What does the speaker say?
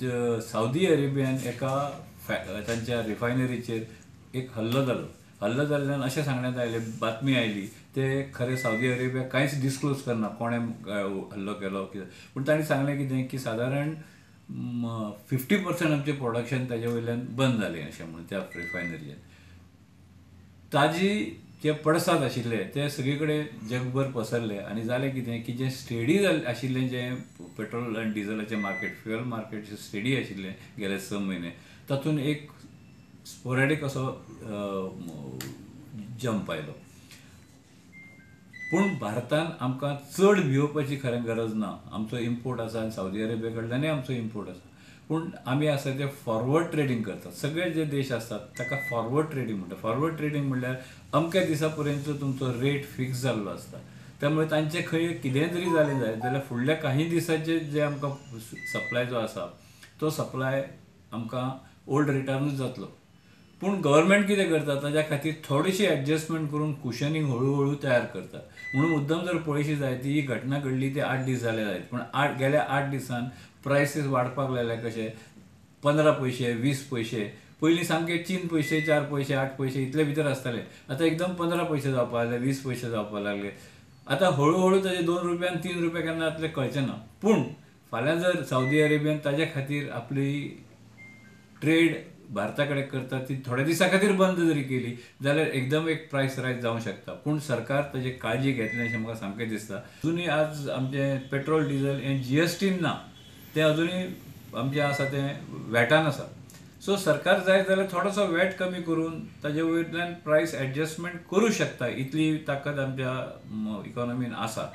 Saudi अरेबियान एका तांच्या रिफायनरीचेर एक हल्लो जालो. हल्लो जाल्ल्यान अशें सांगण्यात आयलें, बातमी आयली, ते खरें सावदी अरेबिया कांयच डिसक्लोज करना कोणें हल्लो केलो कितें. पूण तांणी सांगलें कितें की सादारण 50% आमचें प्रोडक्शन ताजे वयल्यान बंद जालें अशें म्हणून त्या रिफायनरीचेर. ताजी जे पडसाद आशिल्ले ते सगळे कडेन जगभर पसरले आनी जालें कितें की जें स्टेडी आशिल्लें जें पेट्रोल आनी डिझलाचें मार्केट, फ्युएल मार्केट जें स्टेडी आशिल्लें गेले 6 म्हयने, तातूंत एक स्पोरेडीक असो जंप आयलो. पूण भारतान आमकां चड भियोवपाची खरें गरज ना. आमचो इम्पोर्ट आसा आनी सावदी अरेबिया कडल्यानूय आमचो इम्पोर्ट आसा. पूण आमी आसा ते फॉरवर्ड ट्रेडींग करतात. सगळे जे देश आसतात ताका फॉरवर्ड ट्रेडींग म्हणटात. फॉरवर्ड ट्रेडींग म्हणल्यार अमक्या दिसा पर्यंत तुमचो रेट फिक्स जाल्लो आसता. त्यामुळे तांचे खंय कितेंय जरी जालें जायत जाल्यार फुडल्या काही दिसांचे जे आमकां सप्लाय जो आसा तो सप्लाय आमकां ओल्ड रेटानूच जातलो. पूण गव्हर्मेंट कितें करता, ताज्या खातीर थोडीशी एडजस्टमेंट करून कुशनींग हळू हळू तयार करता. म्हणून मुद्दम जर पळयशी जायत ती ही घटना घडली ती 8 दीस जाले जायत, पूण गेल्या 8 दिसान प्रायसीस वाडपाक लागल्या. कशे 15 पयशे 20 पयशे, पयलीं सामके 3 पयशे 4 पयशे 8 पयशे इतले भितर आसताले, आतां एकदम 15 पयशे जावपाक लागले, 20 पयशे जावपाक लागले. आतां हळू हळू ताजे 2 रुपया आनी 3 रुपया केन्ना जातले कळचें ना. पूण फाल्यां जर सावदी अरेबियान ताजे खातीर आपली ट्रेड भारता कडेन करता ती थोड्या दिसां खातीर बंद जरी केली जाल्यार एकदम एक प्रायस रायज जावंक शकता. पूण सरकार ताजी काळजी घेतलें अशें म्हाका सामकें दिसता. अजुनूय आज आमचें पेट्रोल डिझल हें जीएसटीन ना, तें अजुनूय आमचें आसा तें वॅटान आसा. सो सरकार जाय जाल्यार थोडोसो वॅट कमी करून ताजे वयल्यान प्रायस एडजस्टमेंट करूं शकता, इतली ताकद आमच्या इकॉनॉमीन आसा.